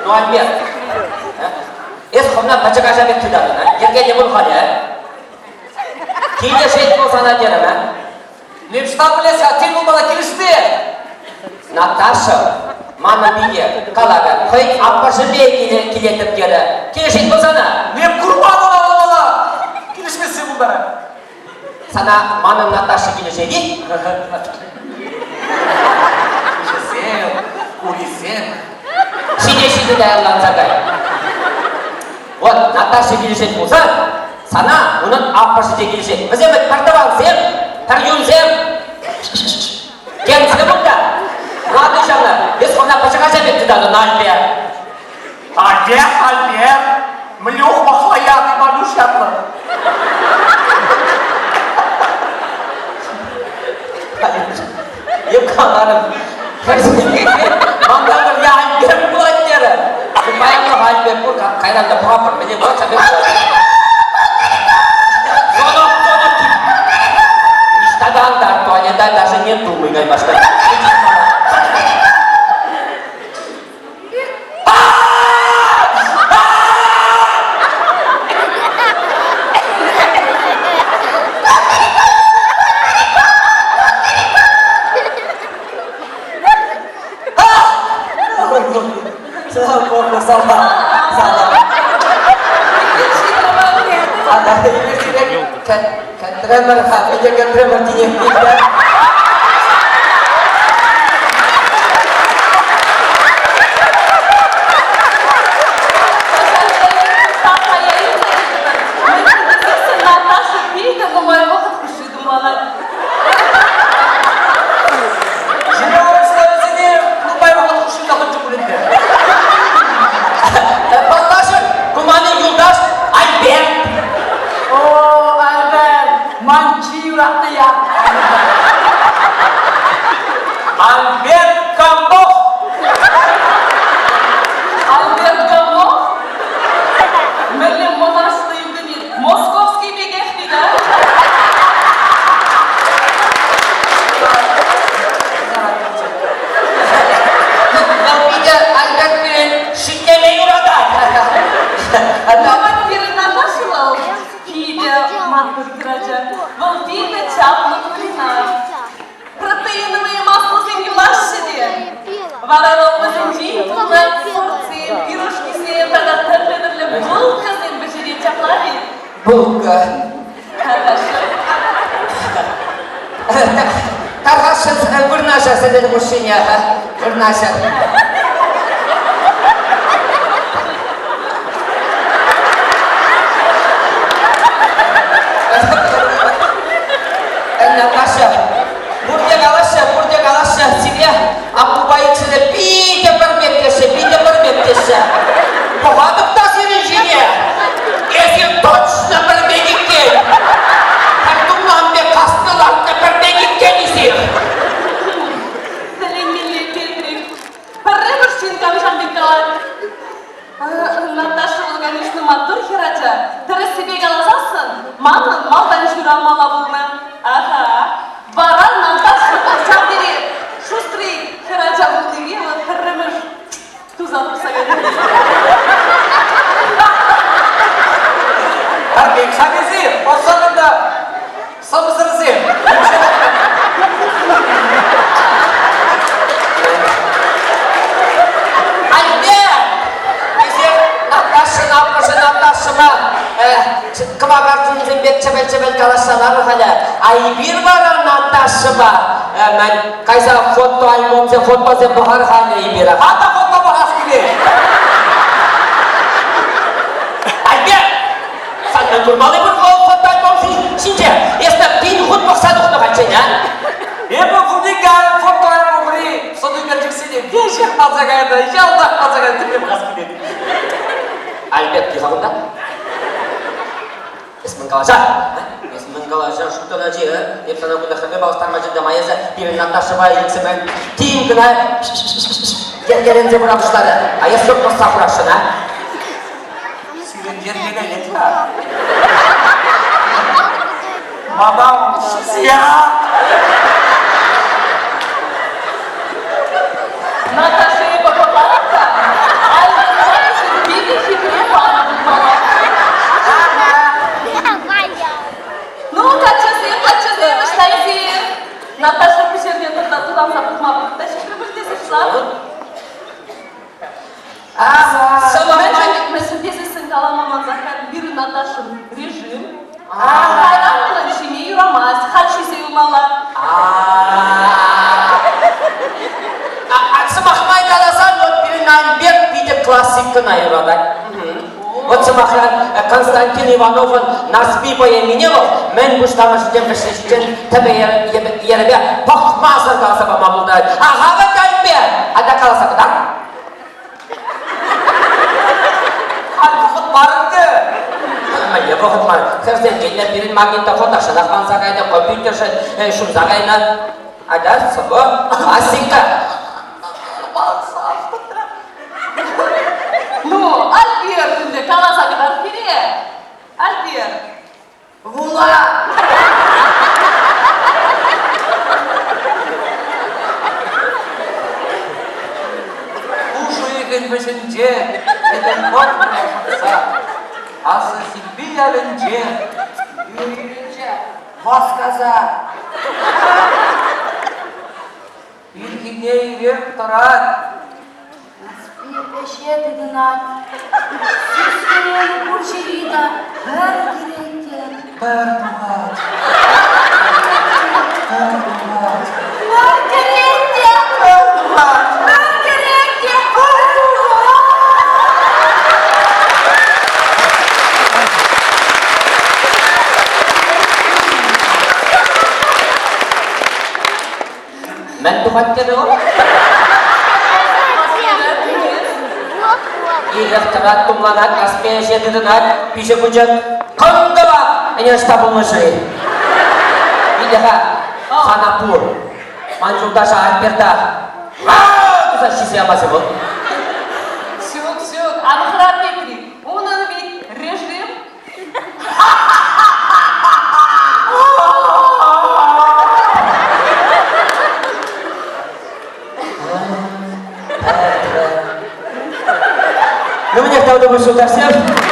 Ну, Альберт, эс хӑвна пӗчӗк ача пек тытатӑн, а? Йӗркеллӗ пул халӗ, а? Килӗшет вӑл сана терӗм, а? Мечта пӗлес-ха, тен вӑл мана килӗшсе. Наташа, манӑн пике, калакӑ, хӑй аппӑшӗпе килетӗп терӗ. Килӗшет вӑл сана? Эп курман ӑна мана. Килӗшмессе пултарать. Сана манӑн Наташа килӗшет-и? Куҫӗсем, урисем. Ҫине-ҫине таялланса кай. Вот Наташа килӗшет пулсан, сана унӑн аппӑшӗ те килӗшет. Вӗсем вӗт пӗр тӑвансем, пӗр юнсем. Генсем унта. Ладно ҫавна, эс хӑвна пӗчӗк ача пек тытатӑн, Альберт. Альберт, Альберт, мӗнле ухмахла ятли Малюш ятлӑ. Эп каларӑм, манпа пӗрле Альберт пулать терӗ. Паянлӑх Альберт пур, кайран та пӑхатпӑр, мӗне пулать ҫав пек пулать. Звонок, звонок. Ниҫта та ан тар, туалета даже не думай каймашка. Кӗтрӗмӗр-ха, питӗ кӗтрӗмӗр тинех килтӗр. Наташа питӗ нумай вӑхӑт хушши тумланать. Жириновскисене нумай вӑхӑт хушши тӑхӑнчӗ пулин те. Паллашӑр, ку манӑн юлташ Альберт. О, Альберт, ман чи юратнӑ ят. Альберт Камбов! Альберт Говнов? Мӗнле мӑнаҫлӑ илтӗнет. Московский пекех вит, а? Вӑл питӗ Альберт пирӗн шӳтлеме юратать. Мама пирӗн Наташа вӑл питӗ маттур хӗрача. Вӑл питӗ чаплӑ кулинар. Протеиновые маслӑсем юлаҫҫӗ те. Вара вӑл вӗсенчен тунӑ сортсем, пирожкисем тата тӗрлӗ-тӗрлӗ булкӑсем пӗҫерет ҫапла-и? Булка. Хорошо. Тархасшӑн вырнаҫӑр сӗтел хушшине. Вырнаҫӑр. Наташа, пурте калаҫҫӗ, пурте калаҫҫӗ, сире аппупа иксӗре питӗ пӗр пек теҫҫӗ, питӗ пӗр пек теҫҫӗ. Пӑхатӑп та сирӗн ҫине, эсир точно пӗр пек иккен. Пӗр тумлам пек каснӑ лартнӑ пӗр пек иккен эсир. Тӗлӗнмелле Петрик. Пӗрремӗш ҫын камшан пек калать. Наташа вӑл, конечно, маттур хӗрача. Тӗрӗссипе каласассӑн, манӑн малтан ҫуралмалла пулнӑ. Аха. Вара Наташа вӑл ҫав тери шустрый хӗрача пулнипе вӑл пӗрремӗш туса тухса кайнӑ. Пӗр шаписем, особенно сӑмсӑрсем. Альберт! Эсир Наташӑн аппӑшӗ Наташӑпа кӑвакарчӑнсем пек чӗвӗл-чӗвӗл калаҫса ларӑр-халӗ. А эпир вара Наташӑпа мӗн, кайса фотоальбомсем, фотосем пӑхар-халӗ эпир. Ман та фото пӑхас килет. Альберт! Сан мӗн курмалли пур фотоальбом ҫинче? Эс пин хут пӑхса тухнӑ хальччен, а? Эпӗ куника фотоальбомри сӑн ӳкерчӗксене веҫех манса кайнӑ, йӑлтах манса кайнӑ, тӗпре пӑхас килет. Альберт кил-ха кунта. Эс мӗн калаҫа? Эс мӗн калаҫа, шуттан ачи, а? Эп сана кунта хӗрпе паллаштарма чӗнтӗм, а эсӗ пирӗн Наташӑпа иксӗмӗр тин кӑна йӗркеленсе пыра пуҫларӗ. А эс йӑлт пӑсса хурасшӑн, а? Сирӗн йӗркеленет-ха. Мадам Сия! Наташа эпӗ пӑхатӑп та, Альберт Ҫаплах. Сӑмах май... Мӗншӗн тесессӗн калама манса кайрӑм, пирӗн Наташӑн режим. Кайран унӑн ҫиме юрамасть, халь ҫисе юлмалла. Сӑмах май каласан, вот пирӗн Альберт питӗ классикӑна юратать. Вот сӑмахран, Константин Ивановӑн Нарспи поэмине вӑл мӗн пуҫламӑшӗнчен вӗҫлеҫҫӗн тӗпӗ-йӗрӗпе пӑхмасӑр каласа пама пултарать. Аха вӗт, Альберт! Атя каласа кӑтарт. Халь вӑхӑт мар ӗнтӗ. Мӗнле вӑхӑт мар? Хӗрсем килнӗ, пирӗн магнитофон тахҫанах манса кайнӑ, компьютершӗн ҫунса кайнӑ. Атя, сӑвӑ, классика. Ну, Альберт ӗнтӗ каласа кӑтарт пире. Альберт. Вула! Пуш уйӑхӗн вӗҫӗнче этем вӑрттӑн шӑтса Аслӑ Силпи ялӗнче Юрий васкаса Ирхине ирех тӑрать. Нарспи ӗҫе тытӑнать. Сӳс хӗвелӗ пур ҫӗри та пӗр килет те. Пӗр тухать. Пӗр тухать. Пӗр кӗрет те. Пӗр тухать. Пӗр кӗрет те. Пӗр тухать. Мӗн тухать терӗ вӑл? Ирех тӑрать, тумланать, Нарспи ӗҫе тытӑнать, пиҫӗ кучӑк. Кӑнтӑра! Ӗне ӑҫта пулнӑ-ши? Иде-ха, сана пур. Ман юлташа Альберта туса ҫисе ямасть вӑл. Ҫук, ҫук, ан хӑрат Петри. Унӑн ведь режим. Ну, мне тав тупӑш юлташсем.